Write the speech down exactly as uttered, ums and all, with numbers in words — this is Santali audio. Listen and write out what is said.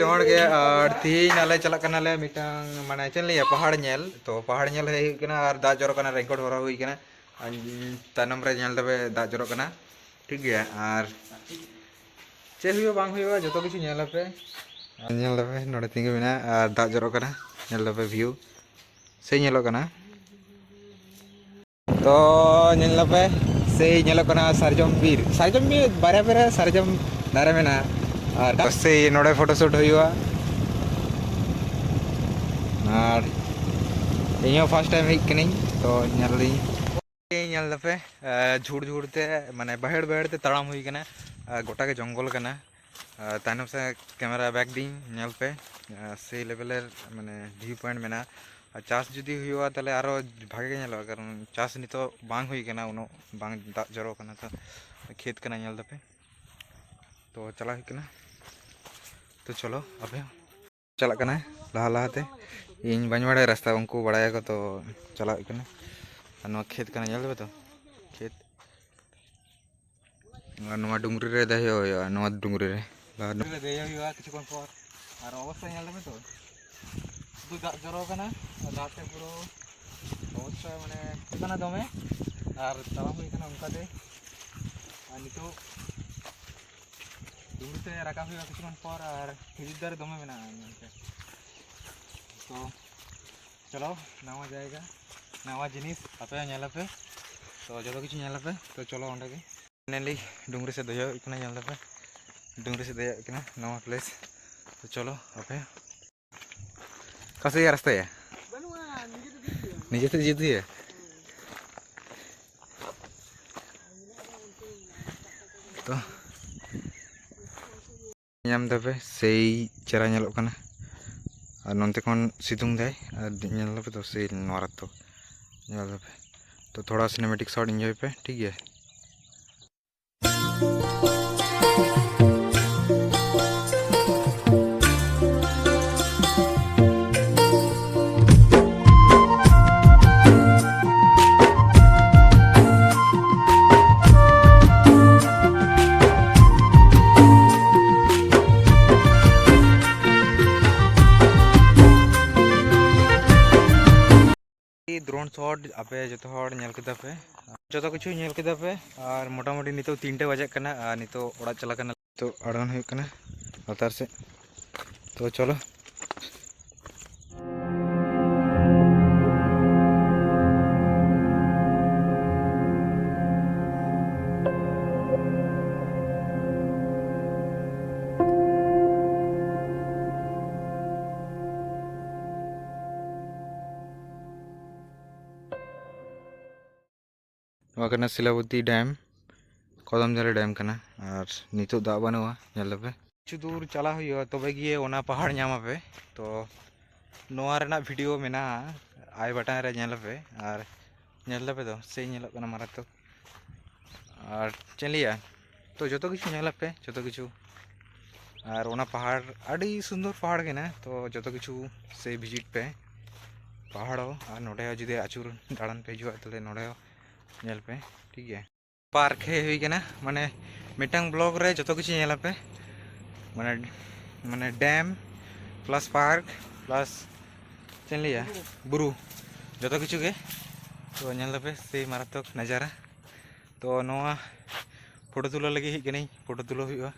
ᱡᱚᱦᱟᱨ ᱜᱮ᱾ ᱟᱨ ᱛᱮᱦᱮᱧ ᱟᱞᱮ ᱪᱟᱞᱟᱜ ᱠᱟᱱᱟᱞᱮ ᱢᱤᱫᱴᱟᱝ, ᱢᱟᱱᱮ, ᱪᱮᱫ ᱞᱤᱧ ᱞᱟᱹᱭᱟ, ᱯᱟᱦᱟᱲ ᱧᱮᱞ᱾ ᱛᱚ ᱯᱟᱦᱟᱲ ᱧᱮᱞ ᱦᱮᱡ ᱦᱩᱭᱩᱜ ᱠᱟᱱᱟ ᱟᱨ ᱫᱟᱜ ᱡᱚᱨᱚᱜ ᱠᱟᱱᱟ, ᱨᱮᱱᱠᱳᱴ ᱦᱚᱨᱚᱜ ᱦᱩᱭ ᱠᱟᱱᱟ᱾ ᱟᱨ ᱛᱟᱭᱱᱚᱢ ᱨᱮ ᱧᱮᱞ ᱫᱟᱯᱮ ᱫᱟᱜ ᱡᱚᱨᱚᱜ ᱠᱟᱱᱟ, ᱴᱷᱤᱠ ᱜᱮᱭᱟ᱾ ᱟᱨ ᱪᱮᱫ ᱦᱩᱭᱩᱜᱼᱟ ᱵᱟᱝ ᱦᱩᱭᱩᱜᱼᱟ, ᱡᱚᱛᱚ ᱠᱤᱪᱷᱩ ᱧᱮᱞ ᱟᱯᱮ᱾ ᱟᱨ ᱧᱮᱞ ᱫᱟᱯᱮ ᱱᱚᱰᱮ ᱛᱤᱸᱜᱩ ᱢᱮᱱᱟᱜᱼᱟ ᱟᱨ ᱫᱟᱜ ᱡᱚᱨᱚᱜ ᱠᱟᱱᱟ, ᱧᱮᱞ ᱫᱟᱯᱮ ᱵᱷᱤᱭᱩ ᱥᱮ ᱧᱮᱞᱚᱜ ᱠᱟᱱᱟ᱾ ᱛᱚ ᱧᱮᱞ ᱫᱟᱯᱮ, ᱥᱮᱭ ᱧᱮᱞᱚᱜ ᱠᱟᱱᱟ ᱥᱟᱨᱡᱚᱢ ᱵᱤᱨ, ᱥᱟᱨᱡᱚᱢ ᱵᱤᱨ, ᱵᱟᱨᱭᱟ ᱯᱮᱭᱟ ᱥᱟᱨᱡᱚᱢ ᱫᱟᱨᱮ ᱢᱮᱱᱟᱜᱼᱟ᱾ ᱟᱨ ᱥᱮᱭ ᱱᱚᱰᱮ ᱯᱷᱳᱴᱳ ᱥᱩᱴ ᱦᱩᱭᱩᱜᱼᱟ᱾ ᱟᱨ ᱤᱧᱦᱚᱸ ᱯᱷᱟᱥᱴ ᱴᱟᱭᱤᱢ ᱦᱮᱡ ᱠᱟᱹᱱᱟᱹᱧ, ᱛᱚ ᱧᱮᱞ ᱫᱟᱹᱧ᱾ ᱧᱮᱞ ᱫᱟᱯᱮ, ᱮ, ᱡᱷᱩᱲ ᱡᱷᱩᱲ ᱛᱮ, ᱢᱟᱱᱮ, ᱵᱟᱹᱭᱦᱟᱹᱲ ᱵᱟᱹᱭᱦᱟᱹᱲ ᱛᱮ ᱛᱟᱲᱟᱢ ᱦᱩᱭ ᱠᱟᱱᱟ᱾ ᱮ, ᱜᱚᱴᱟ ᱜᱮ ᱡᱚᱝᱜᱚᱞ ᱠᱟᱱᱟ᱾ ᱟᱨ ᱛᱟᱭᱱᱚᱢ ᱥᱮᱫ ᱠᱮᱢᱮᱨᱟ ᱵᱮᱠ ᱫᱤᱧ, ᱧᱮᱞ ᱯᱮ, ᱟᱨ ᱥᱮᱭ ᱞᱮᱵᱮᱞᱮᱨ, ᱢᱟᱱᱮ, ᱵᱷᱤᱭᱩ ᱯᱚᱭᱮᱱᱴ ᱢᱮᱱᱟᱜᱼᱟ᱾ ᱟᱨ ᱪᱟᱥ ᱡᱩᱫᱤ ᱦᱩᱭᱩᱜᱼᱟ, ᱛᱟᱦᱚᱞᱮ ᱟᱨᱚ ᱵᱷᱟᱜᱮ ᱜᱮ ᱧᱮᱞᱚᱜᱼᱟ, ᱠᱟᱨᱚᱱ ᱪᱟᱥ ᱱᱤᱛᱚᱜ ᱵᱟᱝ ᱦᱩᱭ ᱠᱟᱱᱟ, ᱩᱱᱟᱹᱜ ᱵᱟᱝ ᱫᱟᱜ ᱡᱚᱨᱚ ᱠᱟᱱᱟ, ᱛᱚ ᱠᱷᱮᱛ ᱠᱟᱱᱟ, ᱧᱮᱞ ᱫᱟᱯᱮ᱾ ᱛᱚ ᱪᱟᱞᱟᱜ ᱦᱩᱭᱩᱜ ᱠᱟᱱᱟ, ᱛᱚ ᱪᱚᱞᱚ ᱟᱯᱮ ᱦᱚᱸ᱾ ᱪᱟᱞᱟᱜ ᱠᱟᱱᱟ ᱞᱟᱦᱟ ᱞᱟᱦᱟᱛᱮ, ᱤᱧ ᱵᱟᱹᱧ ᱵᱟᱲᱟᱭᱟ ᱨᱟᱥᱛᱟ, ᱩᱱᱠᱩ ᱵᱟᱲᱟᱭᱟᱠᱚ, ᱛᱚ ᱪᱟᱞᱟᱜ ᱦᱩᱭᱩᱜ ᱠᱟᱱᱟ᱾ ᱟᱨ ᱱᱚᱣᱟ ᱠᱷᱮᱛ ᱠᱟᱱᱟ, ᱧᱮᱞ ᱫᱟᱯᱮ ᱛᱚ ᱠᱷᱮᱛ᱾ ᱟᱨ ᱱᱚᱣᱟ ᱰᱩᱝᱨᱤ ᱨᱮ ᱫᱮᱡ ᱦᱩᱭᱩᱜᱼᱟ, ᱱᱚᱣᱟ ᱰᱩᱝᱨᱤ ᱨᱮ᱾ ᱞᱟᱦᱟ ᱰᱩᱝᱨᱤ ᱨᱮ ᱫᱮᱡ ᱦᱩᱭᱩᱜᱼᱟ ᱠᱤᱪᱷᱩ ᱠᱷᱚᱱ ᱯᱚᱨ᱾ ᱟᱨ ᱚᱵᱚᱥᱛᱟ ᱧᱮᱞ ᱫᱟᱵᱮᱱ ᱛᱚ, ᱥᱩᱫᱷᱩ ᱫᱟᱜ ᱡᱚᱨᱚ ᱠᱟᱱᱟ, ᱟᱨ ᱫᱟᱜ ᱛᱮ ᱯᱩᱨᱟᱹ ᱚᱵᱚᱥᱛᱟ, ᱢᱟᱱᱮ, ᱠᱟᱱᱟ ᱫᱚᱢᱮ᱾ ᱟᱨ ᱛᱟᱲᱟᱢ ᱦᱩᱭ ᱠᱟᱱᱟ ᱚᱱᱠᱟᱛᱮ᱾ ᱟᱨ ᱱᱤᱛᱚᱜ ᱰᱩᱝᱨᱤ ᱛᱮ ᱨᱟᱠᱟᱵ ᱦᱩᱭᱩᱜᱼᱟ ᱠᱤᱪᱷᱩ ᱠᱷᱚᱱ ᱯᱚᱨ, ᱟᱨ ᱠᱷᱤᱡᱩᱨ ᱫᱟᱨᱮ ᱫᱚᱢᱮ ᱢᱮᱱᱟᱜᱼᱟ ᱧᱮᱞ ᱯᱮ᱾ ᱛᱚ ᱪᱚᱞᱚ, ᱱᱟᱣᱟ ᱡᱟᱭᱜᱟ, ᱱᱟᱣᱟ ᱡᱤᱱᱤᱥ, ᱟᱯᱮ ᱦᱚᱸ ᱧᱮᱞ ᱟᱯᱮ᱾ ᱛᱚ ᱡᱚᱛᱚ ᱠᱤᱪᱷᱩ ᱧᱮᱞ ᱟᱯᱮ᱾ ᱛᱚ ᱪᱚᱞᱚ ᱚᱸᱰᱮ ᱜᱮ᱾ Finally ᱰᱩᱝᱨᱤ ᱥᱮᱫ ᱫᱮᱡᱚᱜ ᱦᱩᱭᱩᱜ ᱠᱟᱱᱟ, ᱧᱮᱞ ᱫᱟᱯᱮ᱾ ᱰᱩᱝᱨᱤ ᱥᱮᱫ ᱫᱮᱡᱚᱜ ᱠᱟᱱᱟ, ᱱᱟᱣᱟ ᱯᱞᱮᱥ᱾ ᱛᱚ ᱪᱚᱞᱚ ᱟᱯᱮ᱾ ᱚᱠᱟ ᱥᱮᱫ ᱨᱟᱥᱛᱟ ᱭᱟ? ᱱᱤᱡᱮ ᱛᱮ ᱤᱫᱤ ᱦᱩᱭᱩᱜᱼᱟ᱾ ᱛᱚ ᱧᱟᱢ ᱫᱟᱯᱮ, ᱥᱮᱭ ᱪᱮᱦᱨᱟ ᱧᱮᱞᱚᱜ ᱠᱟᱱᱟ᱾ ᱟᱨ ᱱᱚᱱᱛᱮ ᱠᱷᱚᱱ ᱥᱤᱛᱩᱝ ᱫᱟᱭ, ᱟᱨ ᱧᱮᱞ ᱫᱟᱯᱮ ᱛᱚ, ᱥᱮᱭ ᱢᱟᱨᱟᱛᱛᱚᱠ ᱧᱮᱞ ᱫᱟᱯᱮ᱾ ᱛᱚ ᱛᱷᱚᱲᱟ cinematic shot enjoy ᱯᱮ, ᱴᱷᱤᱠ ᱜᱮᱭᱟ᱾ Drone shot ᱟᱯᱮ ᱡᱚᱛᱚ ᱦᱚᱲ ᱧᱮᱞ ᱠᱮᱫᱟ ᱯᱮ, ᱡᱚᱛᱚ ᱠᱤᱪᱷᱩ ᱧᱮᱞ ᱠᱮᱫᱟ ᱯᱮ᱾ ᱟᱨ ᱢᱚᱴᱟᱢᱩᱴᱤ ᱱᱤᱛᱚᱜ ᱛᱤᱱᱴᱮ ᱵᱟᱡᱟᱜ ᱠᱟᱱᱟ ᱟᱨ ᱱᱤᱛᱚᱜ ᱚᱲᱟᱜ ᱪᱟᱞᱟᱜ ᱠᱟᱱᱟ᱾ ᱱᱤᱛᱚᱜ ᱟᱬᱜᱚᱱ ᱦᱩᱭᱩᱜ ᱠᱟᱱᱟ ᱞᱟᱛᱟᱨ ᱥᱮᱫ᱾ ᱛᱚ ᱪᱚᱞᱚ᱾ ᱱᱚᱣᱟ ᱠᱟᱱᱟ ᱥᱤᱞᱟᱵᱚᱛᱤ ᱰᱮᱢ, ᱠᱚᱫᱚᱢ ᱡᱷᱟᱹᱞᱤ ᱰᱮᱢ ᱠᱟᱱᱟ᱾ ᱟᱨ ᱱᱤᱛᱚᱜ ᱫᱟᱜ ᱵᱟᱹᱱᱩᱜᱼᱟ, ᱧᱮᱞ ᱫᱟᱯᱮ᱾ ᱠᱤᱪᱷᱩ ᱫᱩᱨ ᱪᱟᱞᱟᱜ ᱦᱩᱭᱩᱜᱼᱟ, ᱛᱚᱵᱮ ᱜᱮ ᱚᱱᱟ ᱯᱟᱦᱟᱲ ᱧᱟᱢ ᱟᱯᱮ᱾ ᱛᱚ ᱱᱚᱣᱟ ᱨᱮᱱᱟᱜ ᱵᱷᱤᱰᱤᱭᱳ ᱢᱮᱱᱟᱜᱼᱟ ᱟᱭ ᱵᱟᱴᱟᱱ ᱨᱮ, ᱧᱮᱞ ᱟᱯᱮ᱾ ᱟᱨ ᱧᱮᱞ ᱫᱟᱯᱮ ᱛᱚ, ᱥᱮᱭ ᱧᱮᱞᱚᱜ ᱠᱟᱱᱟ ᱢᱟᱨᱟᱛᱛᱚᱠ᱾ ᱟᱨ ᱪᱮᱫ ᱤᱧ ᱞᱟᱹᱭᱟ, ᱛᱚ ᱡᱚᱛᱚ ᱠᱤᱪᱷᱩ ᱧᱮᱞ ᱟᱯᱮ, ᱡᱚᱛᱚ ᱠᱤᱪᱷᱩ᱾ ᱟᱨ ᱚᱱᱟ ᱯᱟᱦᱟᱲ ᱟᱹᱰᱤ ᱥᱩᱱᱫᱚᱨ ᱯᱟᱦᱟᱲ ᱠᱟᱱᱟ, ᱛᱚ ᱡᱚᱛᱚ ᱠᱤᱪᱷᱩ ᱥᱮ ᱵᱷᱤᱡᱤᱴ ᱯᱮ ᱯᱟᱦᱟᱲ ᱦᱚᱸ᱾ ᱟᱨ ᱱᱚᱰᱮ ᱦᱚᱸ ᱡᱩᱫᱤ ᱟᱹᱪᱩᱨ ᱫᱟᱬᱟᱱ ᱯᱮ ᱦᱤᱡᱩᱜᱼᱟ, ᱛᱟᱦᱞᱮ ᱱᱚᱰᱮ ᱦᱚᱸ ᱧᱮᱞ ᱯᱮ, ᱴᱷᱤᱠ ᱜᱮᱭᱟ᱾ ᱯᱟᱨᱠ ᱦᱮᱡ ᱦᱩᱭ ᱠᱟᱱᱟ, ᱢᱟᱱᱮ ᱢᱤᱫᱴᱟᱝ ᱵᱞᱚᱜ ᱨᱮ ᱡᱚᱛᱚ ᱠᱤᱪᱷᱩ ᱧᱮᱞ ᱟᱯᱮ, ᱢᱟᱱᱮ, ᱢᱟᱱᱮ ᱰᱮᱢ ᱯᱞᱟᱥ ᱯᱟᱨᱠ ᱯᱞᱟᱥ, ᱪᱮᱫ ᱤᱧ ᱞᱟᱹᱭᱟ, ᱵᱩᱨᱩ, ᱡᱚᱛᱚ ᱠᱤᱪᱷᱩ ᱜᱮ᱾ ᱛᱚ ᱧᱮᱞ ᱫᱟᱯᱮ ᱥᱮᱭ ᱢᱟᱨᱟᱛᱛᱚᱠ ᱱᱟᱡᱟᱨᱟ᱾ ᱛᱚ ᱱᱚᱣᱟ ᱯᱷᱳᱴᱳ ᱛᱩᱞᱟᱹᱣ ᱞᱟᱹᱜᱤᱫ ᱦᱮᱡ ᱠᱟᱹᱱᱟᱹᱧ, ᱯᱷᱳᱴᱳ ᱛᱩᱞᱟᱹᱣ ᱦᱩᱭᱩᱜᱼᱟ᱾